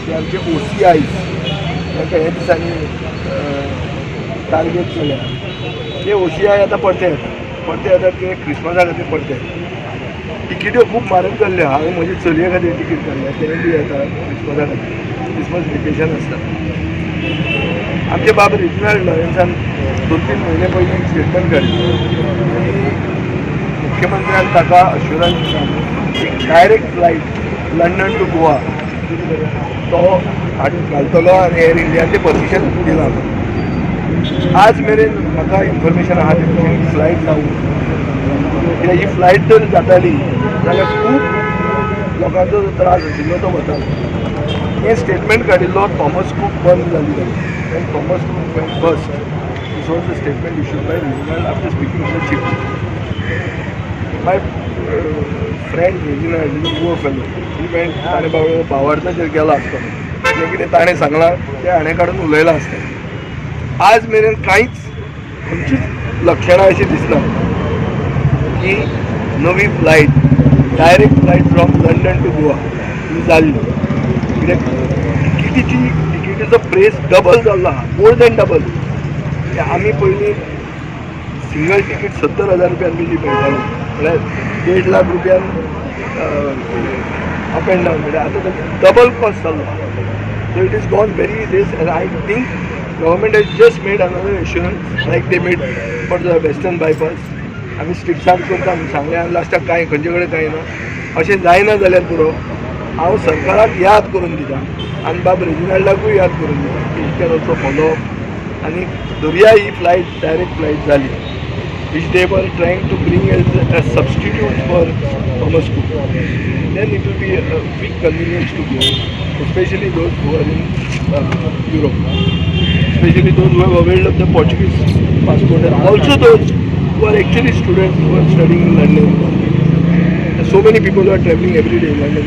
ते आमचे ओसीआयज तांकां हे दिसांनी टार्गेट केल्या. ते ओसीआय आतां परते येता, परते येतात ते क्रिसमसा खातीर परते येतात. तिकीट्यो खूब म्हारग जाल्ल्यो. हांवें म्हजे चलये खातीर तिकीट काडल्या, तें बी येता क्रिसमसा खातीर, क्रिसमस वेकेशन आसता. आमचे बाब रेजिनाल्ड लॉरेन्सान 2-3 म्हयने पयलीं एक स्टेटमेंट काडली आनी मुख्यमंत्र्यान ताका अश्युरन्स दिला की direct flight London to Goa तो हाडून घालतलो आनी एअर इंडियान तें परमिशन दिलां. आज मेरेन म्हाका इन्फॉर्मेशन आहा तें फ्लायट जावूं, कित्याक ही फ्लायट जर जाताली जाल्यार खूब लोकांचो जो त्रास आशिल्लो तो वतालो. हें स्टेटमेंट काडिल्लो थॉमस कूक बंद जाली जाल्यार, when Thomas Cook went bust, this was the statement issued by Reginald after speaking to the chief. My friend Reginald is a poor fellow. He went, ताणें भावार्थाचेर गेला आसतलो, जें कितें ताणें सांगलां तें हाणें काडून उलयलां आसतलें. आज मेरेन कांयच खंयचीच लक्षणां अशीं दिसना की नवी flight, direct flight from London to Goa ही जाल्ली, कित्याक तिकिटीचो प्रायस डबल जाल्लो आहा, मोर दॅन डबल. आमी पयलीं सिंगल तिकीट 70,000 रुपयान बी मेळटाली, म्हळ्यार 1.5 लाख रुपयान अप एंड डावन. म्हळ्यार आतां डबल कॉस्ट जाल्लो आहा. So it is gone very this, and I think government has just made another assurance like they made for the Western Bypass. आमी स्ट्रिप्सार करता म्हणून सांगलें आनी लास्टाक कांय खंयचे कडेन कांय ना. अशें जायना जाल्यार पुरो. हांव सरकाराक याद करून दिता आनी बाब रेजिनाल्डाकूय याद करून दिता की he can also follow आनी धरया ही फ्लायट, डायरेक्ट फ्लायट जाली, which they were trying to bring as a substitute for Thomas Cook, then it will be a big convenience to go, especially those who are in Europe, especially those who have availed of the Portuguese passport and also those who are actually students who are studying in London. There are so many people who are traveling every day in London.